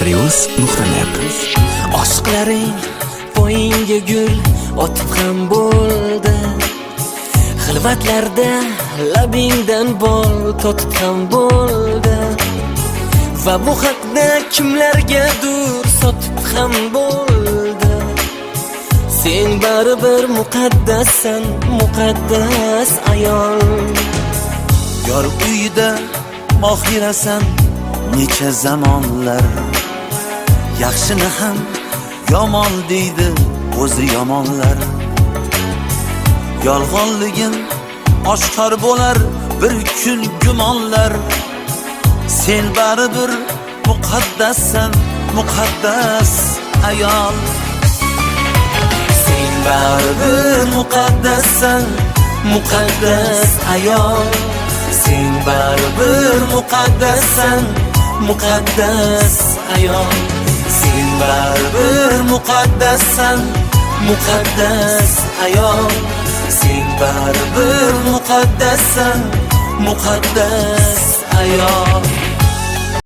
Notarius.net. Oshiqlaring poyingga gul otib ham bo'ldi. Xilvatlarda labingdan bol totib ham bo'ldi. Va bu haqda kimlargadir sotib ham bo'ldi. Sen baribir muqaddassan, muqaddas ayol. Yor uyida mohirasan necha zamonlar. Yaxshini ham yomon deydi o'zi yomonlar. Yolg'onligin oshkor bo'lar bir kun gumonlar. Sen baribir muqaddassan, muqaddas ayol. Sen baribir muqaddassan, muqaddas ayol. Sen baribir muqaddassan, muqaddas ayol. Sen baribir muqaddassan, muqaddas ayol. Sen baribir muqaddassan, muqaddas ayol.